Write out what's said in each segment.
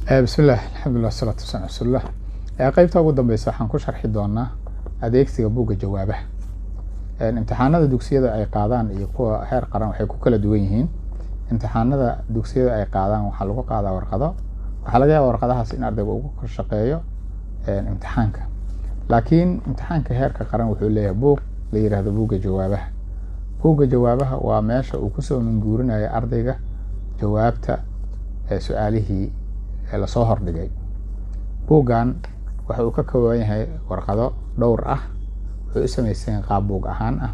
Bismillaah, alxamdulilah, wasalaatu wasalam rasuulillah. Qeybta ugu dambeysa waxaan ku sharxi doonaa adeegsiga buugga jawaabaha. Imtixaanada dugsiyada ay qaadaan iyo kuwa heer qaran waxay ku kala duwan yihiin: imtixaanada dugsiyada ay qaadaan waxaa lagu qaadaa warqado. Waxaa laga yaaba warqadahaas in ardayga ugu kor shaqeeyo imtixaanka, laakiin imtixaanka heerka qaran wuxuu leeyahay buug la yiraahdo buugga jawaabaha. Buugga jawaabaha waa meesha uu kusoo minguurinayo ardayga jawaabta su-aalihii lasoo hordhigay. Buuggan waxa uu ka kooban yahay warqado dhowr ah. Wuxuu u samaysan yahay qaab buug ahaan ah.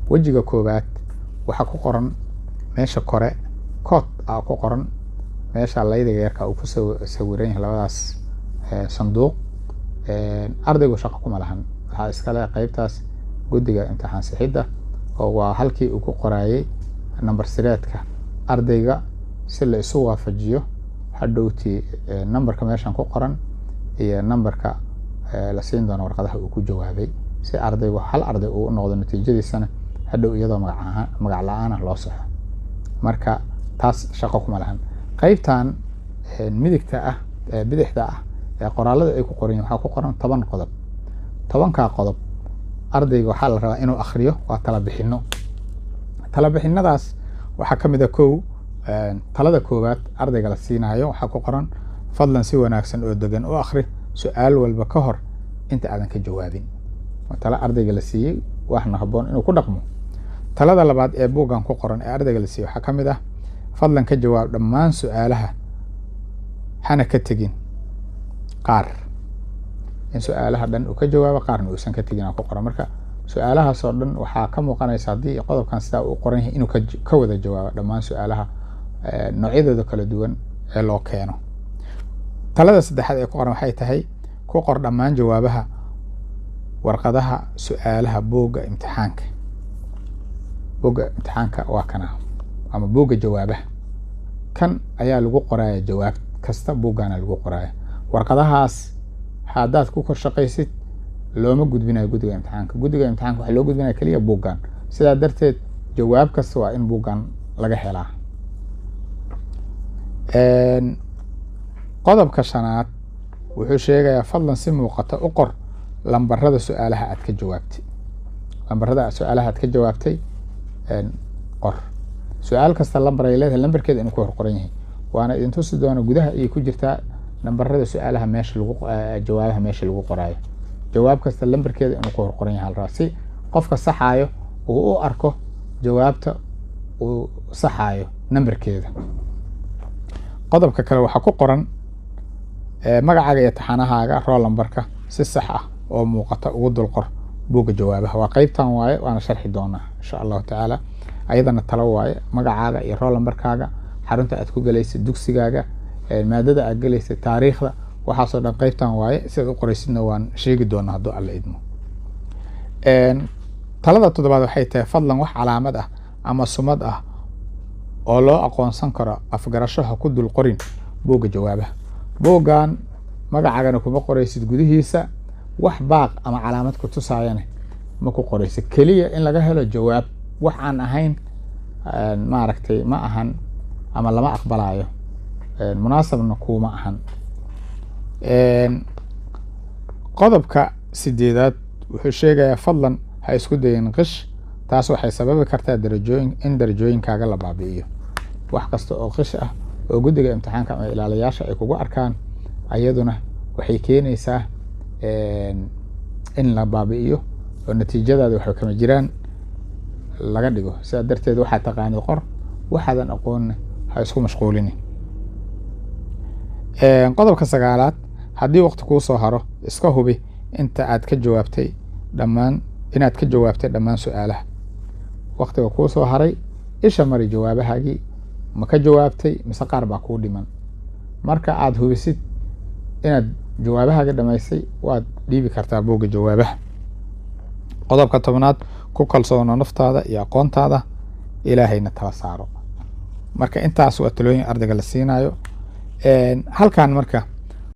Wejiga koowaad waxaa ku qoran meesha kore kood a ku qoran, meesha laydiga yarka uu ku sawiran yahay labadaas sanduuq. Ardaygu shaqo kuma lahan, waxaa iskale qeybtaas guddiga imtixaan sixidda, oo waa halkii uu ku qoraayey number sireedka ardayga si la isu waafajiyo hadhowtii numberka meeshan ku qoran iyo numberka la siin doono warqadaha uu ku jawaabay, si ardaygu hal arday uu u noqdo, natiijadiisana hadhow iyadoo magacahaan magac la-aan ah loo saxo. Marka taas shaqo kuma lahan. Qeybtan midigta ah, bidixda ah ee qoraalada ay ku qoran yihin, waxaa ku qoran 10 qodob. 10-kaa qodob ardayga waxaa la rabaa inuu akriyo. Waa tala bixino. Tala bixinadaas waxaa kamid a kow, talada koowaad ardayga la siinayo waxaa ku qoran: "Fadlan si wanaagsan oo degan u akri su-aal walba ka hor inta aadan ka jawaabin." Waa tala ardayga la siiyey, waxna habboon inuu ku dhaqmo. Talada labaad ee buuggan ku qoran ee ardayga la siiyey waxaa kamid ah: "Fadlan ka jawaab dhammaan su-aalaha, hana ka tegin qaar." In su-aalaha dhan uu ka jawaabo, qaarna uusan ka tegin aa ku qoran. Marka su-aalahaas oo dhan waxaa ka muuqanaysa, haddii qodobkan sidaa uu qoran yahay, inuu ka wada jawaabo dhammaan su-aalaha noocyadooda kala duwan ee loo keeno. Talada saddexaad ee ku qoran waxay tahay: "Ku qor dhammaan jawaabaha warqadaha su-aalaha buugga imtixaanka." Buugga imtixaanka waa kana, ama buugga jawaabaha. Kan ayaa lagu qoraaya jawaab kasta, buuggaana lagu qoraaya. Warqadahaas haddaad ku kor shaqaysid, looma gudbinayo guddiga imtixaanka. Guddiga imtixaanka waxaa loo gudbinaya keliya buuggan. Sidaa darteed jawaab kasta waa in buuggan laga helaa. Qodobka shanaad wuxuu sheegayaa: "Fadlan si muuqata u qor lambarada su-aalaha aad ka jawaabtay." Lambarada su-aalaha aad ka jawaabtay qor. Su-aal kasta lambar ay leedahay, lambarkeeda inuu ku hor qoran yahay waana idin tusi doona. Gudaha ayay ku jirtaa nambarada su-aalaha meesha lagu jawaabaha meesha lagu qoraayo. Jawaab kasta lambarkeeda inuu ku hor qoran yahay la rabaa, si qofka saxaayo uu u arko jawaabta uu saxaayo nambarkeeda. Qodobka kale waxaa ku qoran: "Magacaaga iyo taxanahaaga, roll numberka, si sax ah oo muuqata ugu dul qor buugga jawaabaha." Waa qeybtan waaye, waana sharxi doonaa insha Allahu tacaala. Ayadana talo waaye: magacaaga iyo roll numberkaaga, xarunta aad ku galaysid, dugsigaaga, maadada aad galaysid, taariikhda, waxaasoo dhan qeybtan waaye. Sidaad u qoraysidna waan sheegi doonaa hadduu Alla idmo. Talada toddobaad waxay tahay: "Fadlan wax calaamad ah ama sumad ah oo loo aqoonsan karo afgarasho ha ku dul qorin buugga jawaabaha." Buuggan magacaagana kuma qoraysid gudihiisa, wax baaq ama calaamad ku tusaayana ma ku qoraysid. Keliya in laga helo jawaab wax aan ahayn, maaragtay, ma ahan ama lama aqbalayo, munaasabna kuma ahan. Qodobka sideedaad wuxuu sheegayaa: "Fadlan ha isku dayin qish. Taas waxay sababi kartaa darajooyin in darajooyinkaaga la baabi'iyo." Wax kasta oo qish ah oo guddiga imtixaanka ama ilaaliyaasha ay kugu arkaan, ayaduna waxay keenaysaa in la baabi'iyo oo natiijadaada waxba kama jiraan laga dhigo. Sidaa darteed waxaad taqaanid qor, waxaadan aqoonna ha isku mashquulinin. Qodobka sagaalaad: "Haddii waqti kuu soo haro, iska hubi inta aad ka jawaabtay dhammaan, inaad ka jawaabtay dhammaan su-aalaha." Waqtiga kuu soo haray isha mari jawaabahaagii, ma ka jawaabtay mise qaar baa kuu dhiman? Marka aad hubisid inaad jawaabahaagi dhamaysay, waad dhiibi kartaa buugga jawaabaha. Qodobka 10aad: "Ku kalsoono naftaada iyo aqoontaada, Ilaahayna tala saaro." Marka intaas waa talooyin ardayga la siinayo halkan. Marka